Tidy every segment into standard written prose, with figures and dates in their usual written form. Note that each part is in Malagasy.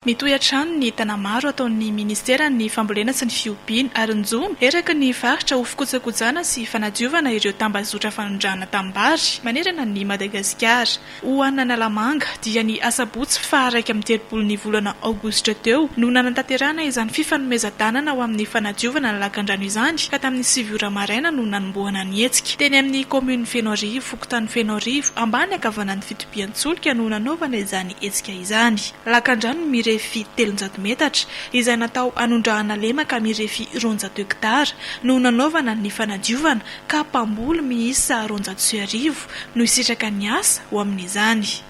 Mitohy hatrany ny Tagnamaro ataon'ny ministeran'ny fambolena sy ny fiompiana ary ny jono eraky ny faritra ho fikojakojana sy fanadiovana ireo tambazotra fanondrahana tanimbary manerana ny Madagasikara. Ho an'Analamanga dia ny asabotsy faha 31 ny volana aogositra teo no nanatanterahana izany fifanomezan-tanana ho amin'ny fanadiovana ny lakandrano izany ka tamin'ny 9 ora maraina no nanombohana ny hetsika. Teny amin'ny kaominina Fenoarivo, fokontany Fenoarivo, ambany ankavanan'ny fitobian-tsolika no nanaovana izany hetsika izany. Lakandrano mirefy 300 metatra izay natao hanondrahana lemaka mirefy 200 hektara no nanaovana ny fanadiovana ka mpamboly miisa 1200 no hisitraka ny asa ho amin'izany.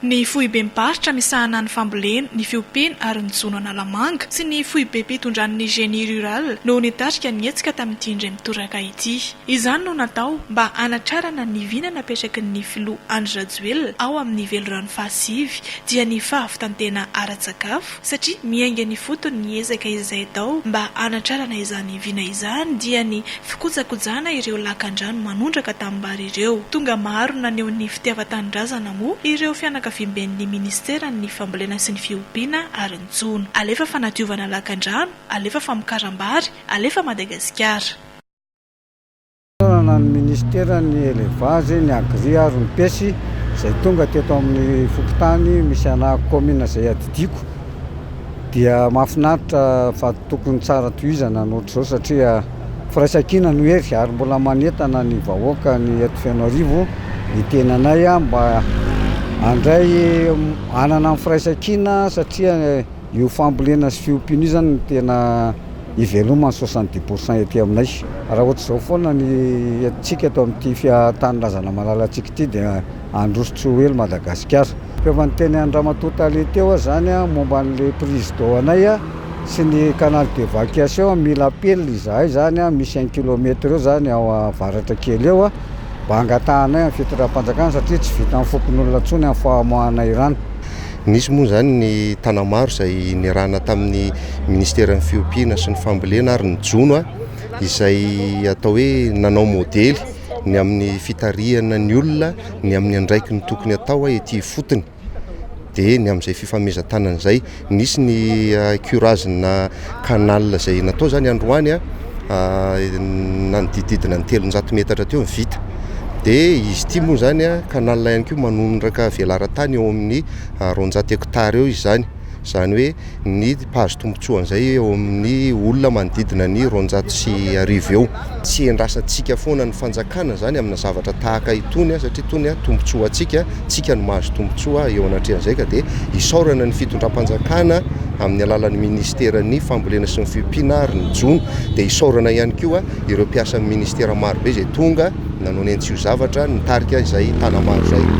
Ny foibem-paritra misahana ny fambolena, ny fiompiana ary ny jono Analamanga sy ny foibem-pitondran'ny génie rural no nitarika ny hetsika tamin'ity indray mitoraka ity. Izany no natao mba hanatrarana ny vina napetraky ny filoha Andry Rajoelina ao amin'ny velirano faha-9 dia ny fahavitantena ara-tsakafo satria miainga ny fotony ny ezaka izay atao mba hanatrarana izany vina izany dia ny fikojakojana ireo lakandrano manondraka tanimbary ireo. Tonga maro naneho ny fitiavan-tanindrazana moa ireo fianakaviamben'ny ministeran'ny fambolena sy ny fiompiana ary ny jono. Alefa fanadiovana lakandrano, alefa famokaram-bary, alefa Madagasikara. Ny ministeran'ny élevage, ny agri ary ny pêche izay tonga teto amin'ny fokontany misy ana commune izay adidiko dia mahafinaritra fa tokony tsara tohizana ny ohatr'izao satria firaisankina no hery ary mbola manentana ny vahoaka ny eto Fenoarivo ny tenanay mba handray hanana ny firaisankina satria io fambolena sy fiompiana io zany no tena ivelomany 70% ety aminay. Raha ohatr'izao foana ny antsika eto amin'ity tanindrazana malalantsika ity dia handroso tsy ho ela Madagasikara. Efa niteny an-dRamatoa Tale teo aho zany momba an'le prise d'eau anay sy ny canal d'évacuation. Mila pelle izahay zany, misy 1 kilomètre eo zany ao avaratra kely eo mba hangatahanay amin'ny fitondram-panjakana satria tsy vitan'ny fokonolona intsony amin'ny famoahanay rano. Nisy moa zany ny Tagnamaro izay niarahana tamin'ny ministeran'ny fiompiana sy ny fambolena ary ny jono izay atao hoe nanao modely ny amin'ny fitarihana ny olona ny amin'ny andraiky ny tokony atao ety fotony dia ny amin'izay fifamezan-tanana izay. Nisy ny curage na canal izay natao zany androany nanodidididina ny 300 metatra teo ny vita. Dia izy ity moa zany canal ihany koa manondraka velaran-tany eo amin'ny 200 hektara eo izy zany, zany hoe ny mpahazo tombontsoan'izay eo amin'ny olona manodidina ny 1200 eo. Tsy endrasantsika foana ny fanjakana zany amina zavatra tahaka itony satria itony tombontsoa antsika, tsika no mahazo tombontsoa eo anatrehan'izay ka dia isaorana ny fitondram-panjakana amin'ny alalan'ny ministeran'ny fambolena sy ny fiompiana ary ny jono. Dia isaorana ihany koa ireo mpiasan'ny ministera marobe izay tonga nanao ny antsio zavatra nitarika izay Tagnamaro izay.